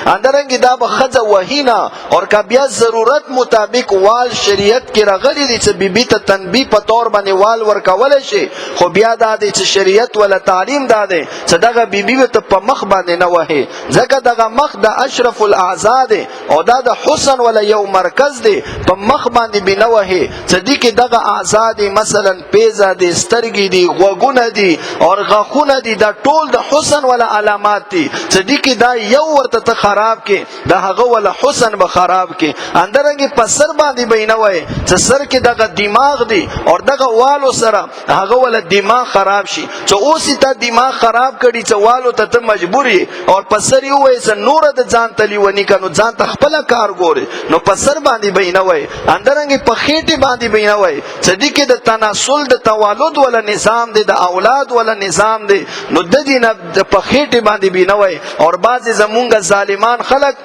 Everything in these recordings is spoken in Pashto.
اندرنګ دا به خزه وهینا. اور که بیا ضرورت مطابق وال شریعت کې راغلي دي چې بیبي ته تنبیه په تور باندې وال ورکول شي، خو بیا دا دی چې شریعت ولا تعلیم دا دی چې دغه بیبي ته په مخ باندې نه وهي، ځکه دغه مخ د اشرف الاعضاء دی او دا د حسن ولا یو مرکز دی، په مخ باندې به نه وهي. چې دي کې دغه اعضاء دي، مثلا پیزه دي، سترګې دي، غوږونه دي او غاښونه دي، دا ټول د حسن ولا علامات دي، چې دي کې دا یو ورته ته خراب کې، د هغه ولا حسن به خراب کې. اندرنګ په سر باندې به نه وای چې سر کې دغه دماغ دی او دغه والو سره هغه ولا دماغ خراب شي، چې اوس ته دماغ خراب کړي چې والو ته ته مجبور یې او په سر یې وای چې نور د ځان تلی ونی کنو، ځان ته خپل کار ګوري، نو په سر باندې به نه وای. اندرنګ په خېټه باندې به نه وای چې دې کې د تناسل د توالد ولا نظام دی، د اولاد ولا نظام دی، نو د دې نه په خېټه باندې به نه وای. اور بعضې زمونږ ظالمان خلک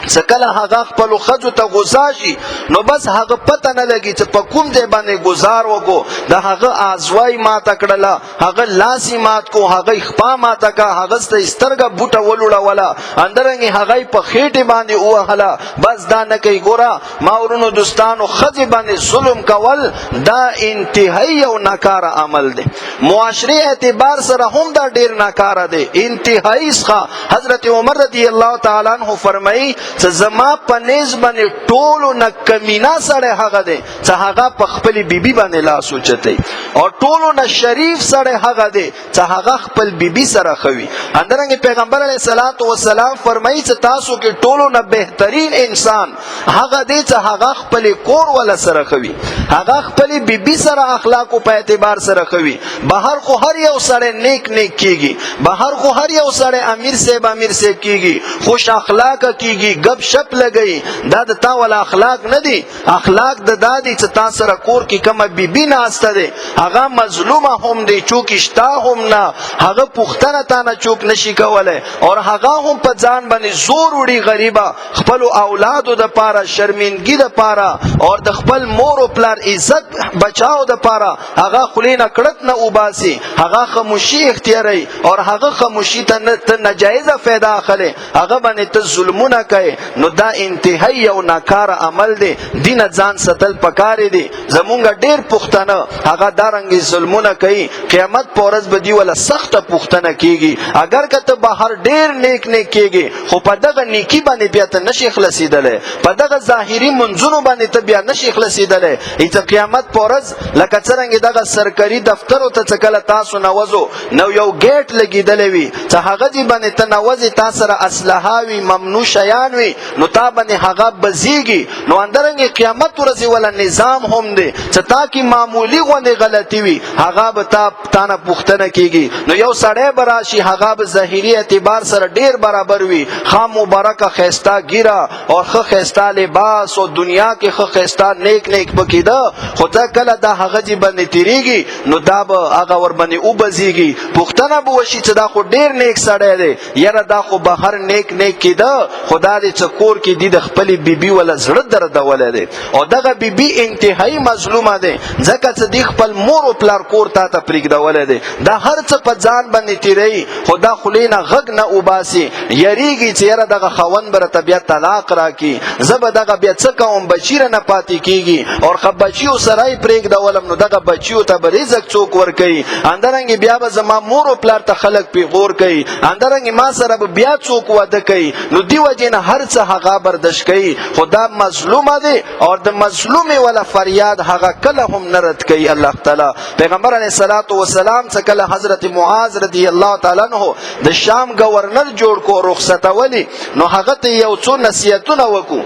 چې کله هغه خپل خځو ته غوسه شي، نو بس هغه پته نه لګي چې په کوم ځای باندې گزار وکړو. د هغه ازوای ماته کړله، هغه لاسی مات کو، هغه خپا ماته کا، هغه سترګه بوټه ولوړوله، اندرنګ هغه په خېټه باندې ووهله. بس دا نه کوي. ګوره ما ورونو دوستانو، ښځې باندې ظلم کول دا انتهایی یو ناکاره عمل دی. معاشري اعتبار سره هم دا ډیر ناکاره دی انتهایی څخه. حضرت عمر رضی الله تعالی عنہ فرمایي چې زما په نس باندې ټولو نه کمینا سره هغه دی چې هغه په خپل بیبي باندې لاس اوچتي، او ټولو نه شریف سره هغه دی چې هغه خپل بیبي سره خوي. اندرنګ پیغمبر علیه الصلاۃ والسلام فرمایي چې تاسو کې ټولو نه بهترین انسان هغه دی چې هغه خپل کور ولا سره خوي، هغه خپل بیبي سره اخلاق په اعتبار سره خوي. بهر خو هر یو سره نیک نیک کیږي، بهر خو هر یو سره امیر صاحب امیر صاحب کیږي، خوش اخلاق کیږي، گپ شپ لګي، دا د تا ولا اخلاق نه دي. اخلاق د دادی چې تا سره کور کې کومه بیبي ناسته ده، هغه مظلومه هم دی، چوک شتا هم نه، هغه پوښتنه تا نه چوک نشي کوله، او هغه هم په ځان باندې زور وړي غریبه، خپل اولادو د پاره، شرمندګي د پاره او د خپل مور او پلار عزت بچاو د پاره هغه خلینه کړت نه وباسي، هغه خاموشي اختیاري، او هغه خاموشي ته نه ته ناجایزه فایده اخلي، هغه باندې ته ظلمونه کوي، نو دا انتهایی یو ناکاره عمل دی. دین ځان ستل پکاري دی. زمونږ ډیر پښتنه هغه دارنګي ظلمونه کوي، قیامت پر ورځ به دی ولا سخته پوښتنه کیږي. اگر که ته بهر ډیر نیک نیک کیږي، خو په دغه نیکی باندې بیا ته نشي خلاصېدلی، په دغه ظاهري منځونو باندې ته بیا نشي خلاصېدلی. ایته قیامت پر ورځ لکه څرنګه دغه سرکاري دفترو ته چې کله تاسو نوځو، نو یو ګیټ لګیدلی وي چې هغه دی باندې ته نوځې، تا سره اسلحه وي، ممنوع شیان وي، نو تا باندې هغه بزیږي. نو اندرنګ قیامت ورځې ولا نظام هم دی چې تا کې معمولی غوندې غلطي وي، هغه به تا تانه پوښتنه کیږي. نو یو سړی به راشي، هغه به ظاهري اعتبار سره ډیر برابر وي، خام مبارکه خیستا ګیره او ښه خیستا لباس او دنیا کې ښه خیستا نیک نیک پکې ده، خو دا کله دا هغه دی باندې تیریږي، نو دا به هغه ور باندې وبزیږي. پوښتنه به وشي چې دا خو ډیر نیک سړی دی، یاره دا خو بهر نیک نیک کیده، خدا دې چې کور کې دی د خپلې بیبي ولا زړه دردولی دی، او دغه بیبي انتهایی مظلومه دی، ځکه چې دی خپل مور او پلار کور تا ته پرېږدولی دی. دا هر څه په ځان باندې تیروي، خو دا خولې نه غږ نه وباسي، یریږي چې یاره دغه خاوند به راته بیا طلاق راکړي، زه به دغه بیا څه کوم، بچي رانه پاتې کیږي، او ښه بچیو سره یې پرېږدولم، نو دغه بچیو ته به رزق څوک ورکوي؟ اندرنګ بیا به زما مور او پلار ته خلک پیغور کوي، اندرنګ ما سره به بیا څوک واده کوي؟ نو دی وجې نه هر څه هغه برداشت کوي، خو دا مظلومه دی او د مظلومې ولا فریاد هغه کله هم نه رد کوي الله تعالی. پیغمبر علیه الصلاۃ والسلام څخه کله حضرت معاذ رضی الله تعالی عنہ د شام گورنر جوړ کو رخصتولی، نو هغه ته یو څو نصیحتونه وکړو.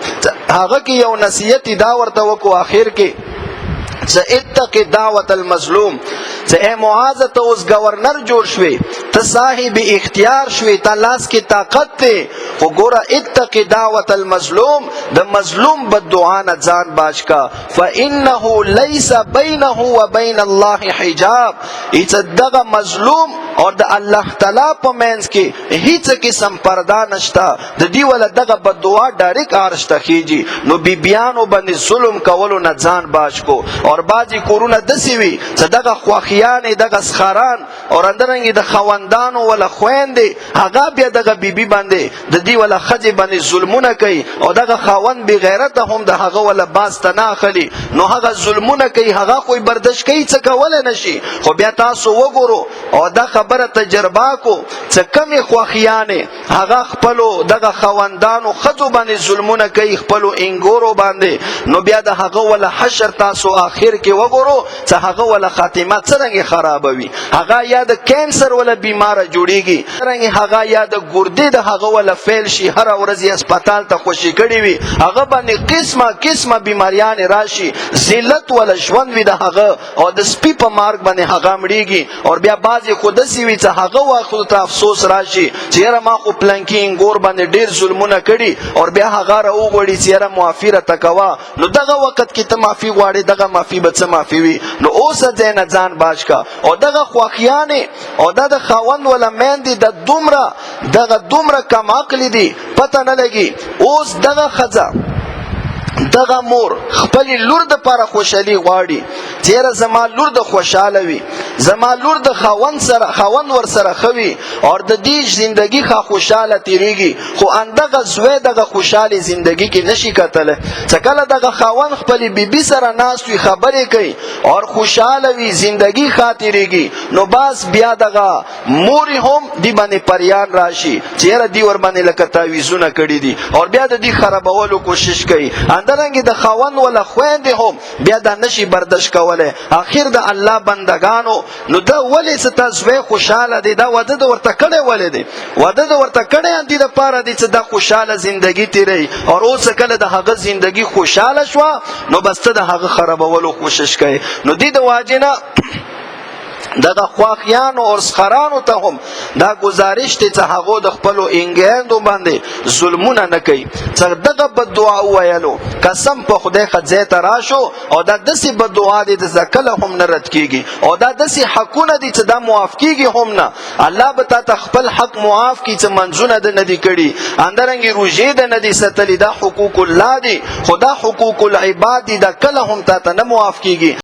هغه کې یو نصیحت دا ورته وکړو اخر کې چې اتق دعوت المظلوم، چې اے معاذ، ته اوس گورنر جوړ شوې، ته صاحب اختیار شوې، ته لاس کې طاقت ته، خو ګوره اتق دعوت المظلوم، د مظلوم بد دعا نه ځان باج کا، فانه ليس بينه وبين الله حجاب. ایڅ دغه مظلوم او د الله تعالی په منځ کې هیڅ قسم پرده نشته، د دی ولا دغه بد دعا ډایرک عرش ته خيږي. نو بیبیانو باندې ظلم کولو نه ځان باج کو. اور بعضی کورونه دسی وي چې دغه خوخیان خوښیانې، دغه سخران او اندرنګ د خوندانو ولا خويندې، هغه بیا دغه بیبي باندې، د دې ولا خځې باندې ظلمونه کوي، او دغه خاوند بی غیرت هم د هغه ولا باز ته نه اخلي، نو هغه ظلمونه کوي، هغه خو برداشت کوي، څه کول نه شي. خو بیا تاسو وګورو او دا خبره تجربه کو چې کمی خوخیانې هغه خپلو دغه خوندانو خځو باندې ظلمونه کوي، خپلو انګورو باندې، نو بیا د هغه ولا حشر تاسو آخر کې وګورو چې هغه ولا خاتمه څرنګه خرابوي. هغه یا د کینسر ولا بیمار جوړیږي، څرنګه هغه یا د ګردې د هغه ولا فیل شي، هر ورځ یې هسپتال ته خوشي کړي وي، هغه باندې قسمه قسمه بیماریان راشي، ذلت ولا ژوند وي د هغه، او د سپي په مارګ باندې هغه مړیږي. او بیا بعضې خو داسې وي چې هغه وخت ته افسوس راشي چې یاره ما خو پلانکي انګور باندې ډېر ظلمونه کړي، او بیا هغه راوغواړي چې یاره معافي راته کوه، نو دغه وخت کې ته معافي غواړې، دغه معافي به څه معافي وي؟ نو اوس ځای نه ځان باج کا. او دغه خوښیانې او دا د خاوند ولا میندې د دومره دغه دومره کم عقل دي، پته نه لګي. اوس دغه ښځه، دغه مور خپل لور د پاره خوشحالي غواړي، چیرې زما لور د خوشاله وي، زما لور د خاوند سره، خاوند ور سره خوي، او د دې ژوندۍ ښه خوشاله تیریږي، خو اندغه زوی دغه خوشاله زندگی کې نشي کتل. چې کله دغه خاوند خپل بیبي سره ناست وي، خبرې کوي او خوشاله وي، زندگی ښه تیریږي، نو باس بیا دغه مور هم دی باندې پریان راشي چې یاره دی ور باندې لکه تعویذونه کړي دي، او بیا د دې خرابولو کوشش کوي. اندرنګ د خاوند ولا خويندې هم بیا دا نشي برداشت کوله. اخر د الله بندگانو، نو دا ولې ستا زوی خوشاله دی؟ دا واده د ورته کړی ولې دی؟ واده د ورته کړی اندی د پاره دی چې دا خوشاله زندگی تیری، او اوس کله د هغه زندگی خوشاله شو، نو بس ته د هغه خرابولو کوشش کوي. نو دی د واجنه دغه خواخیانو او سخرانو ته هم دا گزارش ته چې هغه د خپل انګیندو باندې ظلمونه نه کوي، چې دغه بد دعا ویلو قسم په خدای خځه ته راشو، او دا دسې بد دعا دي چې کله هم نه رد کیږي، او دا دسې حقونه دي چې دا معاف کیږي هم نه. الله به تا ته خپل حق معاف کی چې منځونه د ندی کړي، اندرنګي روزه د ندی ستلی، دا حقوق الله دي، خدا حقوق العباد دي، دا کله هم تا ته نه معاف کیږي.